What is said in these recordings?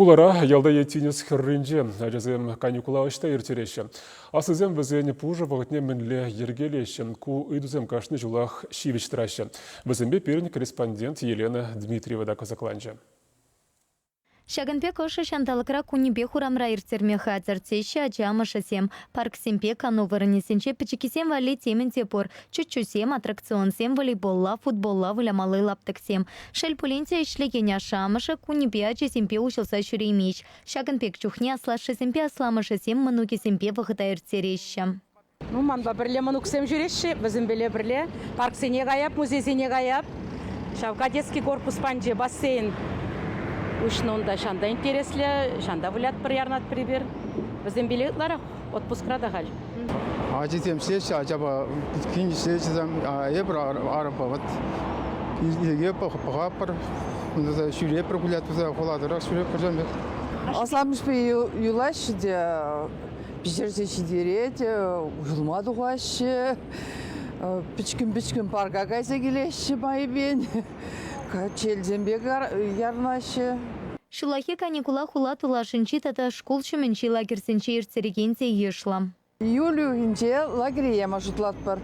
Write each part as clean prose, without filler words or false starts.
Хулара, ялта е тинӗс хӗрринче ачасем каникула ӑҫта ирттереҫҫӗ? Аслисем вӗсен пушӑ вӑхӑтне мӗнле йӗркелеҫҫӗ? Ку ыйтусем кашни ҫулах ҫивӗч тӑраҫҫӗ. Вӗсемпе пирӗн корреспондент Елена Дмитриева та кӑсӑкланчӗ. Ҫакӑн пек ӑшӑ ҫанталӑкра кунӗпех урамра ирттерме хатӗр, теҫҫӗ ача амӑшӗсем. Парксемпе кану вырӑнӗсенче пӗчӗккисем валли темӗн те пур. Чуччусем, аттракционсем, волейболла, футболла вылямалли лаптӑксем. Шел пулин те, ӗҫлекен ашшӗ-амӑшӗ кунӗпе ачисемпе уҫӑлса ҫӳреймест. Ҫакӑн пек чухне аслашшӗсемпе асламӑшӗсем мӑнукӗсемпе вӑхӑта ирттереҫҫӗ. Ну, манпа пӗрле мӑнуксем ҫӳреҫҫӗ, вӗсемпеле пӗрле парксене каяп, музейсене каяп. Ҫав кадетский корпус панче бассейн уҫнӑ унта, ҫанта интереслӗ, ҫанта вылятпӑр, ярнатпӑр эпир. Вӗсемпеле ытларах отпускра та халь. Ачисем ӗҫлеҫҫӗ, ачапа кин ӗҫлеҫҫӗ, эпир арӑмпа вот илсе пӑхатпӑр, ҫӳретпӗр, гулять хула тӑрӑх ҫӳретпӗр ҫавӑн пек. Асламӑшпе юлаҫҫӗ те пӗҫерсе ҫитерет, уҫӑлма тухаҫҫӗ, пӗчкӗн-пӗчкӗн парка кайса килеҫҫӗ майӗпен, качельсемпе ярӑнаҫҫӗ. Ҫуллахи каникула хула тулашӗнчи тата шкул ҫумӗнчи лагерьсенче ирттерекен те йышлӑ. Июль уйӑхӗнче лагере яма шутлатпӑр.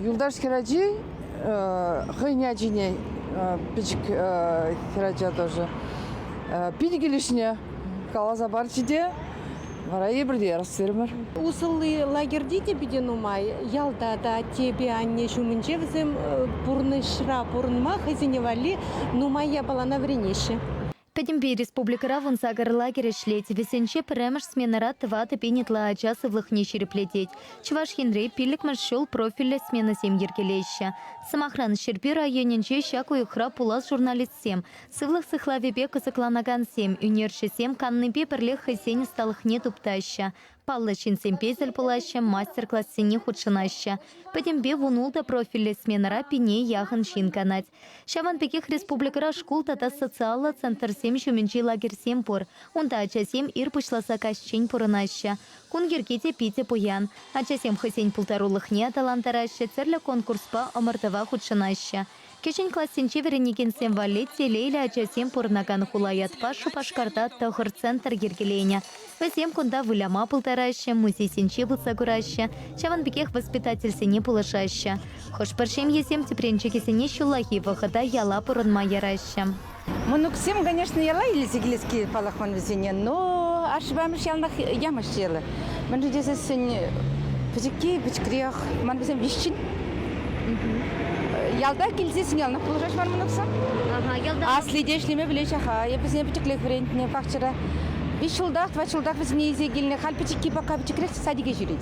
Юлташ хӗрачи хӑйӗн ачине, пӗчӗк хӗрача тоже, питӗ килӗшнӗ. Каласа парчӗ те, вара эпир те ярас терӗмӗр. Усӑлли лагерьте те питӗ нумай. Ялта та аттепе анне ҫумӗнче вӗсем пурнӑҫра пурӑнма хӑйсене валли нумай япалана вӗренеҫҫӗ. Пӗтӗмпе республикӑра 18 лагерь ӗҫлет. Вӗсенче пӗрремӗш сменӑра 4000 ытла ача сывлӑхне ҫирӗплетет. Чӑваш Енре пиллӗкмӗш ҫул профильлӗ сменӑсем йӗркелеҫҫӗ. Сӑмахран, Ҫӗрпӳ районӗнче ҫак уйӑхра пулас журналистсем, Сывлӑх сыхлавӗпе кӑсӑкланакансем, ӳнерҫӗсем каннипе пӗрлех хӑйсен ӑсталӑхне туптаҫҫӗ. Паллӑ ҫынсемпе тӗл пулаҫҫӗ, мастер-классене хутшӑнаҫҫӗ. Пӗтӗмпе 16 профильлӗ сменӑра пине яхӑн ҫын канать. Ҫавӑн пекех республикӑра шкул тата социаллӑ центрсем ҫумӗнчи лагерьсем пур. Унта ачасем ир пуҫласа каҫчен пурӑнаҫҫӗ. Кун йӗрки те питӗ пуян. Ачасем хӑйсен пултарулӑхне аталантараҫҫӗ, тӗрлӗ конкурспа ӑмӑртӑва хутшӑнаҫҫӗ. Кӗҫӗн классенче вӗренекенсем валли Телейлӗ ачасем пурӑнакан хула ятпа Шупашкарта тӑхӑр центр йӗркеленӗ. Вӗсем кунта выляма пултараҫҫӗ, музейсенче пулса кураҫҫӗ, ҫавӑн пекех воспитательсене пулӑшаҫҫӗ. Хӑш-пӗр ҫемьесем тӗпренчӗкӗсене ҫуллахи вӑхӑта яла пурӑнма яраҫҫӗ. Мӑнуксем, конечно, яла илсе килес килет паллах ман вӗсене, но ашшӗпе амӑшӗ яланах ямаҫҫӗ яла. Мӗншӗн тесессӗн пӗчӗкки пӗчӗкрех, ман вӗсем виҫҫӗн. Ялта килсессӗн яланах пулӑшаҫ ман мӑнуксем. Асли те ӗҫлеме пӗлеҫ-ха, эп вӗсене пӗчӗклех вӗрентнӗ пахчара. Виҫ ҫултах, тӑват ҫултах вӗсене илсе килнӗ. Халь пӗчӗкки пока пӗчӗкрех садике ҫӳрет.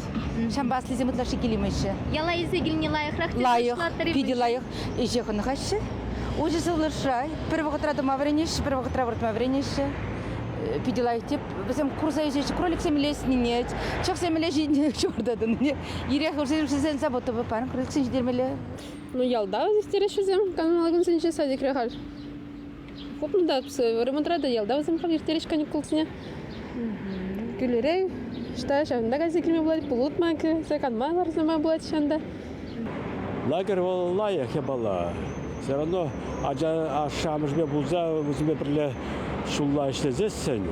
Ҫавӑнпа аслисем ытлашши килеймеҫҫӗ. Яла илсе килни лайӑхрах тесе Лайӑх, шутлатӑр-и? питӗ лайӑх. Ӗҫе хӑнӑхаҫҫӗ. Уҫӑ сывлӑшра пӗр вӑхӑтра тӑма вӗренеҫҫӗ, пӗр вӑхӑтра выртма вӗренеҫҫӗ. Питӗ лайӑх теп. Вӗсем курса ӳсеҫҫӗ, кроликсем илеснине, чӑхсем илеҫҫӗ, ҫурта тӑнине. Ирех вӗсен забота пар, кроликсем ҫитермелле. Ну, ялта ӳстереҫҫӗ вӗсем канмалли кунсенче садикре халь. Хупнӑ та ремонтра та ялта вӗсем халь ирттереҫ каникулсене. Кӳлӗре ӑҫта ҫавӑнта кайса килме пулать, пулутма кӗрсе канма ларса пулать ҫавӑнта. Лагерь вӑл лайӑх япала. Все равно ача ашшӗ-амӑшӗпе пулса вӗсемпе пӗрле ҫулла ӗҫлесессӗн,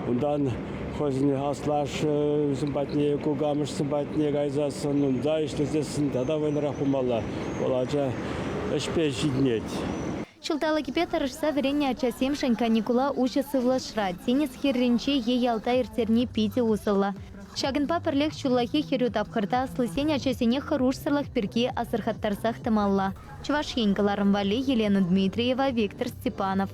унтан хӑйсен аслашшӗсем патне, кукамӑшсем патне кайсассӑн, унта ӗҫлесессӗн тата вӑйлӑрах пулмалла. Вӑл ача ӗҫпе ҫитӗнет. Ҫулталӑкӗпе тӑрӑшса вӗреннӗ ачасемшӗн каникула уҫӑ сывлӑшра, тинӗс хӗрринче е ялта ирттерни питӗ усӑллӑ. Ҫакӑнпа пӗрлех ҫуллахи хӗрӳ тапхӑрта аслисен ачасене хӑрушсӑрлӑх пирки асӑрхаттарсах тӑмалла. Чӑваш Ен кӑларӑм валли Елена Дмитриева, Виктор Степанов.